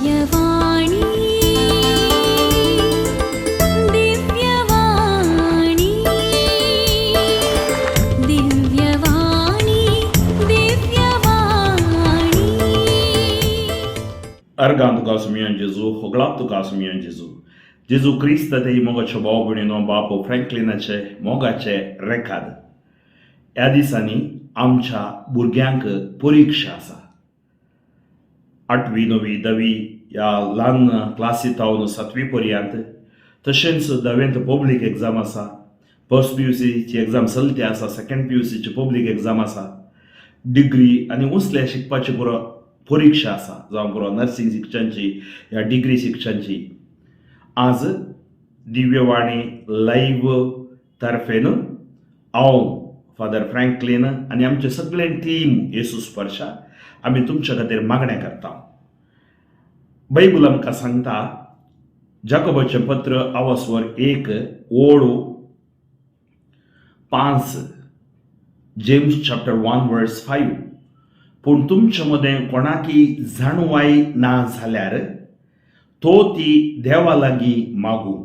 दिव्यवाणी, दिव्यवाणी, दिव्यवाणी, दिव्यवाणी. अर्गां तुका सुमियोन जेजू, होगळाप तुका सुमियोन जेजू. जेजू क्रिस्त ते मोगाचो भाव भयणीनो, बापू फ्रँकलिनाचे मोगाचे रेखाद. ह्या दिसांनी आमच्या भुरग्यांक परिक्षा आसा. आठवी, णवी, धावी ह्या ल्हान क्लासी थावन सातवी पर्यंत. तशेंच धावेंत पब्लीक एग्जाम आसा. फर्स्ट पीयूसीची एग्जाम चलती आसा. सेकंड पीयूसीची पब्लीक एग्जाम आसा. डिग्री आनी उंचल्या शिकपाची पुरो परिक्षा आसा, जावं पुरो नर्सिंग शिक्षणची या डिग्री शिक्षणची. आज दिव्यवाणी लायव्ह तर्फेन हांव फादर फ्रँकलीन आनी आमचे सगळे टीम येसू स्पर्शा आमी तुमच्या खातीर मागणें करता. बायबल आमकां सांगता, जाकोबाचें पत्र आवसवर 1 ओळ 5, James chapter 1 verse 5, पूण तुमचे मदें कोणाकी जाणवाय ना जाल्यार तो ती देवा लागीं मागूं.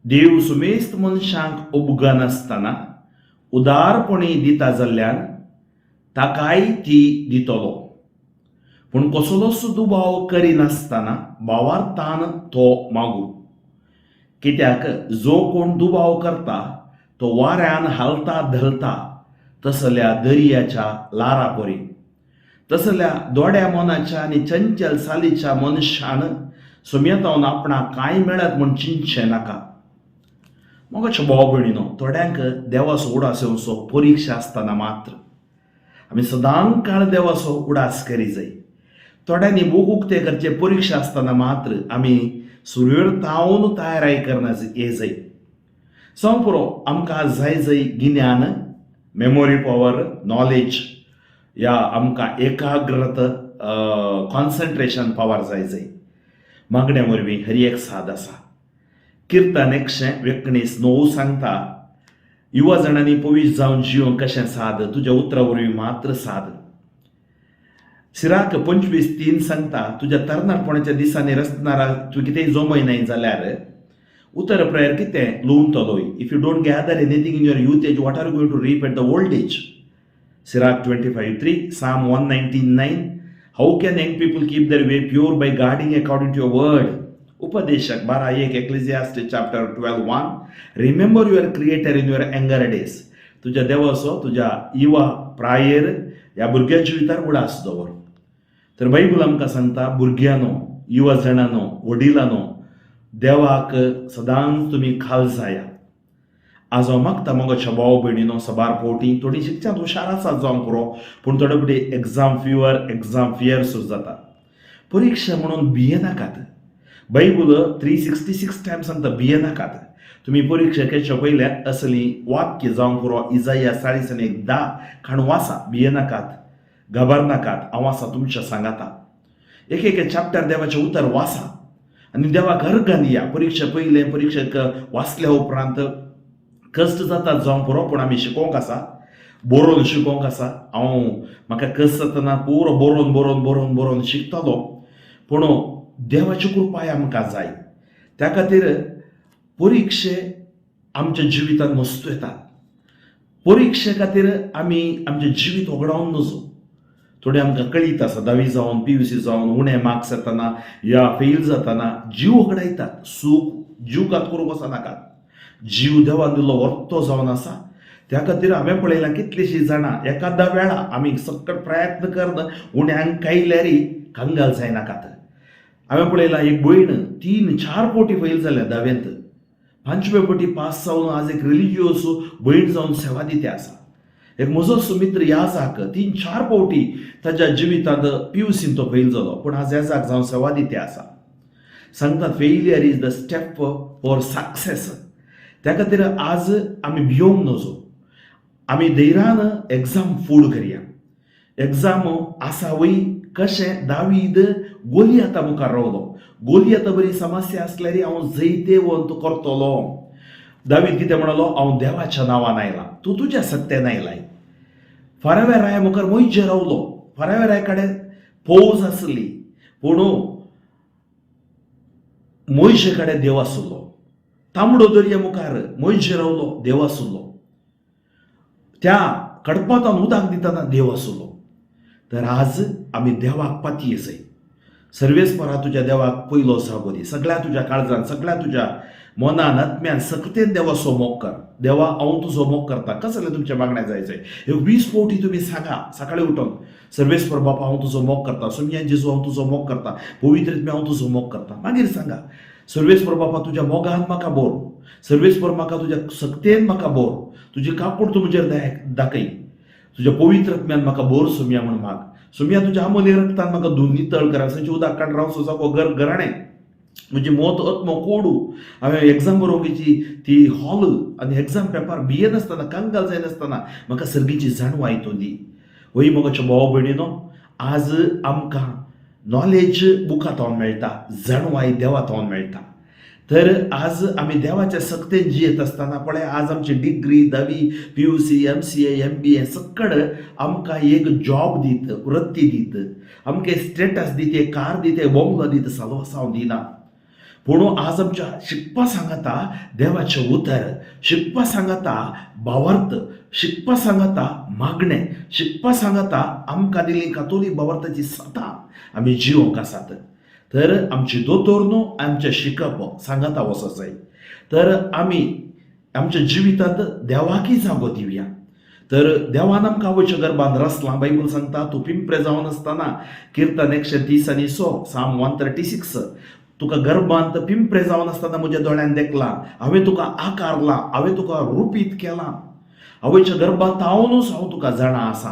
देव सुमेस्त मनशांक उबगनासतना उदारपणी दिता जाल्ल्यान ताकाय ती दितलो. पूण कसलोच दुबाव करिनासतना भावार्थान तो मागूं, कित्याक जो कोण दुबाव करता तो वाऱ्यान हालता धलता तसल्या दर्याच्या लारा परी. तसल्या दोड्या मनाच्या आनी चंचल सालीच्या मनशान सुमयतावन आपणाक कांय मेळत म्हूण चिंतचें नाका. मोगाच्या भाव भयणीनो, थोड्यांक देवाचो उडास येवचो परिक्षा आसतना मात्र. आमी सदां काळ देवाचो उडास करी जाय. थोड्यांनी बूक उक्ते करचे परिक्षा आसतना मात्र. आमी सुरवेर तावन तयाराय करना ये जाय. जावं पुरो, आमकां जाय जाय गिन्यान, मेमोरी पॉवर, नॉलेज या आमकां एकाग्रत, कॉन्सन्ट्रेशन पावर जाय जाय. मागण्या वरवीं हर एक साद आसा. किर्तन 119:9 सांगता, युवा जाणांनी पवित्र जावन जिवंक कशें साद? तुज्या उतरा वरवीं मात्र साद. सिराक 25:3 सांगता, तुज्या तरणाटपणाच्या दिसांनी रचणारा तूं कितेंय जमयनाय जाल्यार उतर प्रायर कितें लुवतलोय? If you don't gather anything in your youth age, what are going to reap at the old age? Sirach 25:3, Psalm 119:9, how can young people keep their way pure? By guarding according to your word. उपदेशक 12:1, Ecclesiastes chapter 12:1, remember your creator in your younger days. तुज्या देवाचो तुज्या युवा प्रायेर ह्या भुरग्या जिवितार उडास दवर. तर बायबल आमकां सांगता, भुरग्यांनो, युवा जाणांनो, वडिलांनो, देवाक सदांच तुमी खाल जाया. आज हांव मागता मोगाच्या भाव भयणीनो, सबार फावटी थोडीं शिकच्यांत हुशार आसात जावंक पुरो, पूण थोडे फावटी एग्जाम फिवर, एग्जाम फियर सुरू जाता. परिक्षा म्हणून भियेनाकात. बायबल 366 टायम्स सांगता, भियेनाकात. तुमी परिक्षा खेळच्या पयल्या असली वाक्य जावंक पुरो, इजाया 41:10 काण वाचा. भियेनाकात, घाबरनाकात, हांव आसा तुमच्या सांगाता. एक एक चॅप्टर देवाचें उतर वाचा आनी देवाक अर्गां दिया. परिक्षा पयलें, परिक्षेक वाचल्या उपरांत कश्ट जातात जावंक पुरो, पूण आमी शिकोवंक आसा, बरोवन शिकोवंक आसा. हांव म्हाका कश्ट जातना पुरो बरोवन बरोवन बरोवन बरोवन शिकतालो, पूण देवाची कृपाय आमकां जाय. त्या खातीर परिक्षे आमच्या जिवितांत मस्तू येतात. परिक्षे खातीर आमी आमचें जिवीत होगडावन नजो. थोडे आमकां कळीत आसा, धावी जावन, पीयूसी जावन उणे मार्क्स येतना या फेल जातना जीव होगडायतात. सूख जीव घात करूंक वचनाकात. जीव देवान दिल्लो वर्तो जावन आसा. त्या खातीर हांवें पळयलां कितलींशीं जाणां, एकादा वेळा आमी सकट प्रयत्न करन उण्यांक आयल्यार कंगाल जायनाकात. हांवें पळयलां, एक भयण तीन चार फावटी फेल जाल्या धावेंत. पांचवे फावटी पास जावन आज एक रिलिजियोस भयण जावन सेवा दिते आसा. एक म्हजो मित्र याजाक, तीन चार फावटी ताज्या जिवितांत पीयूसीन तो फेल जालो, पूण आज याजाक जावन सेवा दिते आसा. सांगतात, failure is the step for success. त्या खातीर आज आमी भियोंक नजो. आमी धैर्यान एग्जाम फुड करया. एग्जाम आसा वय, कशें दावीद गोलियाता मुखार रावलो. गोलियाता बरी समस्या आसल्यार हांव जैतेवंत करतलो. दावीद कितें म्हणलो? हांव देवाच्या नांवान आयला, तूं तुज्या सत्तेन आयलाय. फाराव्या राया मुखार मोयजे रावलो. फाराव्या राय कडेन फौज आसली, पूण मोयशे कडेन देव आसलो. तांबडो दर्या मुखार मोयशे रावलो, देव आसलो. त्या कडपातान उदक दितना देव आसलो. तर आज आमी देवाक पातये जाय. सर्वेस्परा तुज्या देवाक पयलो जागो दी. सगळ्या तुज्या काळजान, सगळ्या तुज्या मनान, आत्म्यान, सकतेन देवाचो मोग कर. देवा, हांव तुजो मोग करता. कसलें तुमचें मागणें जाय जाय एक 20 फावटी तुमी सांगा सकाळी उठून, सर्वेस्पर बापा, हांव तुजो मोग करता. सोमया जेजू, हांव तुजो मोग करता. पवित्र आत्म्या, हांव तुजो मोग करता. मागीर सांगा, सर्वेस्पर बापा, तुज्या मोगान म्हाका बोर. सर्वेस्पर, म्हाका तुज्या सक्तेन म्हाका बोर. तुजी काकूट तूं म्हजेर दाखय. तुज्या पवित्र आत्म्यान म्हाका बोर सोमया म्हण माग. सोमया, तुज्या आमोली रक्तान म्हाका धुवन नितळ कर. हांगासरचें उदक काड रावचो जागो घर घराणें, म्हजी मोत आत्मो कोडू. हांवें एग्जाम बरोवपाची ती हॉल आनी एग्जाम पेपर भियेनासतना, कंगाल जायनासतना म्हाका सर्गीची जाणवाय तूं दी. वय मोगाच्या भाव भयणीनो, आज आमकां नॉलेज बुका थावन मेळटा, जाणवाय देवा थावन मेळटा. तर आज आमी देवाच्या सक्तेन जियेत आसतना पळय, आज आमची डिग्री, धावी, PUC, MCA, MBA सकड आमकां एक जॉब दीत, वृत्ती दीत, आमकां स्टेटस दीत, एक कार दीत, एक बंगलो दीत, साल्वासांव दिना. पूण आज आमच्या शिकपा सांगता देवाचें उतर, शिकपा सांगता भावार्थ, शिकपा सांगता मागणें, शिकपा सांगता आमकां दिली कातोलीक भावार्थाची सतां आमी जिवंक आसात. तर आमची दोतोर न्हू, आमचें शिकप सांगाता वचो जाय. तर आमी आमच्या जिवितांत देवाकय जागो दिवया. तर देवान आमकां आवयच्या गर्भान रचलां. बायबल सांगता, तूं पिंपरे जावन आसतना, किर्तन 136, साम 136, तुका गर्भांत पिंपरे जावन आसतना म्हज्या दोळ्यान देखलां. हांवें तुका आकारलां, हांवें तुका रुपीत केलां. आवयच्या गर्भांत हांवूच हांव तुका जाणा आसा.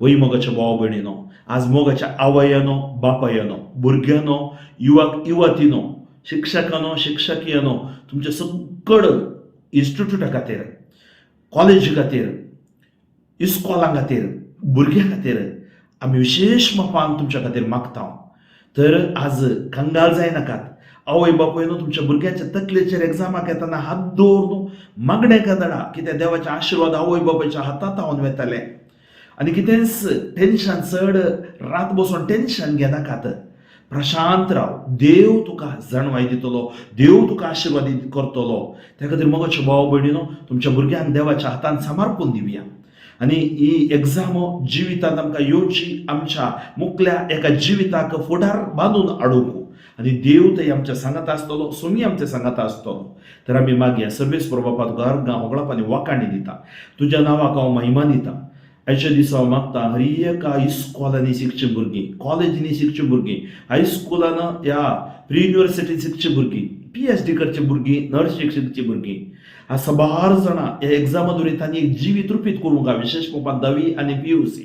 वय मोगाच्या भाव भयणीनो, आज मोगाच्या आवयानो, बापायनो, भुरग्यानो, युवक युवतीनो, शिक्षकानो, शिक्षकियानो, तुमच्या सगळं इन्स्टिट्यूटा खातीर, कॉलेजी खातीर, इस्कॉलां खातीर, भुरग्यां खातीर आमी विशेश मापान तुमच्या खातीर मागता. तर आज कंगाल जायनाकात. आवय बापूय न्हू, तुमच्या भुरग्यांच्या तकलेचेर एग्जामाक येतना हात दवर न्हू, मागणें धाडा, कित्याक देवाचे आशिर्वाद आवय बापायच्या हातात हावन वेताले. आनी कितेंच टेन्शन, चड रात बसून टेन्शन घेनाकात. प्रशांत राव. देव तुका जाणवाय दितलो, देव तुका आशिर्वाद करतलो. त्या खातीर मोगाच्यो भाव भयणीनो, तुमच्या भुरग्यांक देवाच्या हातान समर्पून दिवया. आनी ही एग्जाम जिवितांत आमकां येवची, आमच्या मुखल्या एका जिविताक फुडार बांदून हाडूंक आनी देव थंय आमच्या सांगाता आसतलो, सोमी आमच्या सांगाता आसतलो. तर आमी मागया. सर्वेस्पर बापा, तुका अर्गां, होगळप आनी वाखाणी दिता. तुज्या नांवाक हांव महिमा दिता. आयच्या दिसा हांव मागता, हर एका इस्कॉलांनी शिकची भुरगीं, कॉलेजींनी शिकची भुरगीं, हायस्कुलान ह्या प्री युनिवर्सिटीन शिकची भुरगीं, PhD करची भुरगीं, नर्सीक शिकची भुरगीं, ह्या साबार जाणां ह्या एग्जामा दुरी तांणी एक जिवीत रुपीत करूंक विशेश पळोवपाक धावी आनी PUC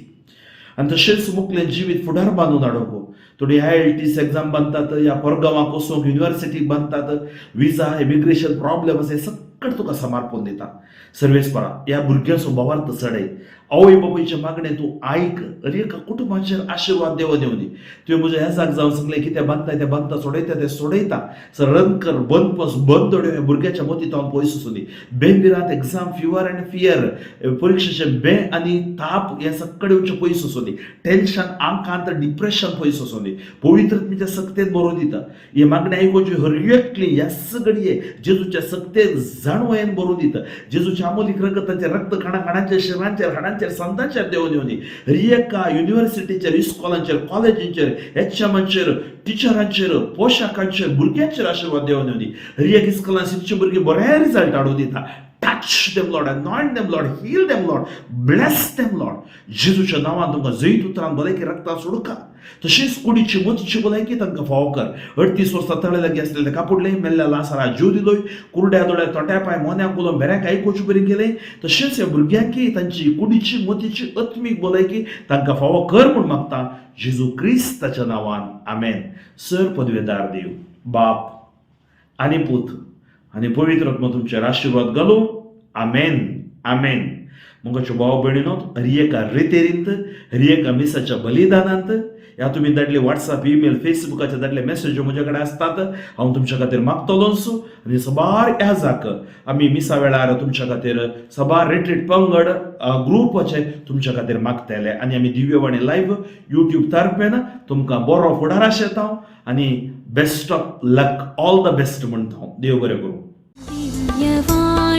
आनी तशेंच मुखलें जिवीत फुडार बांदून हाडूंक. थोडी IELTS exam बांदतात या परगांवाक वचूंक युनिवर्सिटीक बांदतात, विजा, इमिग्रेशन प्रॉब्लेम आसा, हे सगळें तुका समर्पून दिता. सर्वेस्परा, ह्या भुरग्यांचो भावार्थ चडय. आवय बापायचें मागणें तूं आयक. हर एका कुटुंबाचेर आशिर्वाद देव दिवं दी. तुवें म्हज्या हेजाक जावन सांगलें, कितें बांदता तें बांदता, सोडयता तें सोडयता. रन कर, बंद पस बंद दोळे भुरग्याच्या मतींत हांव पयस आसूं दी. बेभिरांत, एक्झाम फिवर आनी फियर, परिक्षेचे बे आनी ताप हे सगळे येवचे पयस आसूं दी. टेन्शन, आंकांत, डिप्रेशन पयस आसूं दी. पवित्र आत्म्याच्या सक्तेन बरोवन दिता. हे मागणें आयकुची हर एकली ह्या सगळी जेजूच्या सक्तेन जाणवयेन बरोवन दिता. जेजूच्या अमोलीक रगताचें रक्त खाणा खाणांचेर, शिरांचेर, हाडांचेर, संतांचेर देवून दिवं दी. हर एका युनिवर्सिटीचेर, इस्कॉलांचेर, कॉलेजींचेर, एचएमांचेर, टिचरांचेर, पोशाखांचेर, भुरग्यांचेर आशिर्वाद देवून दिवं दी. हर एक इस्कॉलान शिकचे भुरगीं बरे रिजल्ट हाडून दिता. Touch them, Lord. Anoint them, Lord. Heal them, Lord. Bless them, Lord. जेजूच्या नांवान तुमकां जैत उतरान भलायकी रक्तान सोडका. तशेंच कुडीची, मतीची भलायकी तांकां फावो कर. 38 वर्सां तळे लागीं आसलेले कापुडले, मेल्ल्या लासारा जीव दिलोय, कुरड्या दोळ्या, तोट्या पांय, मोन्याक उलोवन बेऱ्याक आयकुचे बरी केलें, तशेंच ह्या भुरग्यांकी तांची कुडीची, मतीची, आत्मीक भलायकी तांकां फावो कर म्हूण मागता जेजू क्रिस्ताच्या नांवान, आमेन. सर पदवेदार देव बाप आनी पूत आनी पवित्र आत्मा तुमचेर आशिर्वाद घालूं. आमेन, आमेन. मोगाच्यो भाव भयणीनो, हर एका रेतेरींत, हर एका मिसाच्या बलिदानांत ह्या तुमी धाडले व्हॉट्सअप, ईमेल, फेसबुकाचेर धाडले मॅसेज्यो म्हजे कडेन आसतात. हांव तुमच्या खातीर मागतलोच आनी सबार याजाक आमी मिसा वेळार तुमच्या खातीर सबार रिट्रीट पंगड ग्रुपाचे तुमच्या खातीर मागतले. आनी आमी दिव्यवाणी लायव्ह युट्यूब तारपेन तुमकां बरो फुडार आशेता आनी best of luck, all the best म्हणटा हांव. देव बरें करूं. दिव्यवाणी.